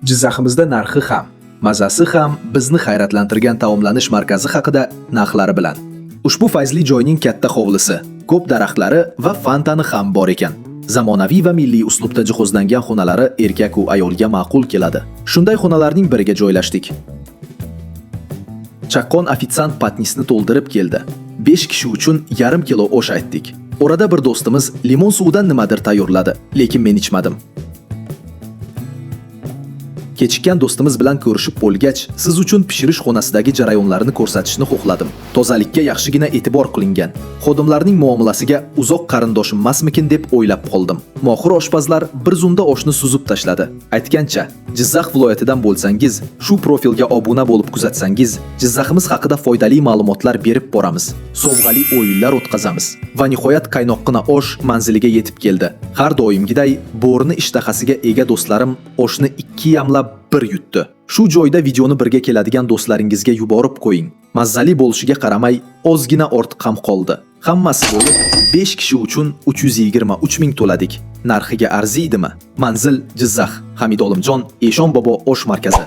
Jizzaximizda narxi ham, mazasi ham bizni hayratlantirgan taomlanish markazi haqida narxlari bilan. Ushbu fayzli joyning katta hovlisi, ko'p daraxtlari va fontani ham bor ekan. Zamonaviy va milliy uslubda jihozlangan xonalari erkak u ayolga ma'qul keladi. Shunday xonalarning biriga joylashdik. Chaqqon ofitsiant patnisni to'ldirib keldi. 5 kishi uchun yarim kilo osh aytdik. Orada bir do'stimiz limon suvidan nimadir tayyorladi, lekin men ichmadim. Kechikkan do'stimiz bilan ko'rishib bo'lgach, siz uchun pishirish xonasidagi jarayonlarni ko'rsatishni xohladim. Tozalikka yaxshigina e'tibor qilingan. Xodimlarning muomalasiga uzoq qarindoshim emasmikin deb o'ylab qoldim. Mohir oshpazlar bir zumda oshni suzib tashladi. Aytgancha, Jizzax viloyatidan bo'lsangiz, shu profilga obuna bo'lib kuzatsangiz, Jizzaximiz haqida foydali ma'lumotlar berib boramiz. Sovg'ali o'yinlar o'tkazamiz. Va nihoyat qaynoqqina osh manziliga yetib keldi. Har doimgiday bo'rini ishtahasiga ega do'stlarim oshni ikki yamlab bir yutdi. Shu joyda videoni birga keladigan do'stlaringizga yuborib qo'ying. Mazali bo'lishiga qaramay, ozgina ortiq ham qoldi. Hammasi bo'lib 5 kishi uchun 323 ming to'ladik. Narxiga arziydimi? Manzil Jizzax, Hamid Olimjon, Eshon bobo osh markazi.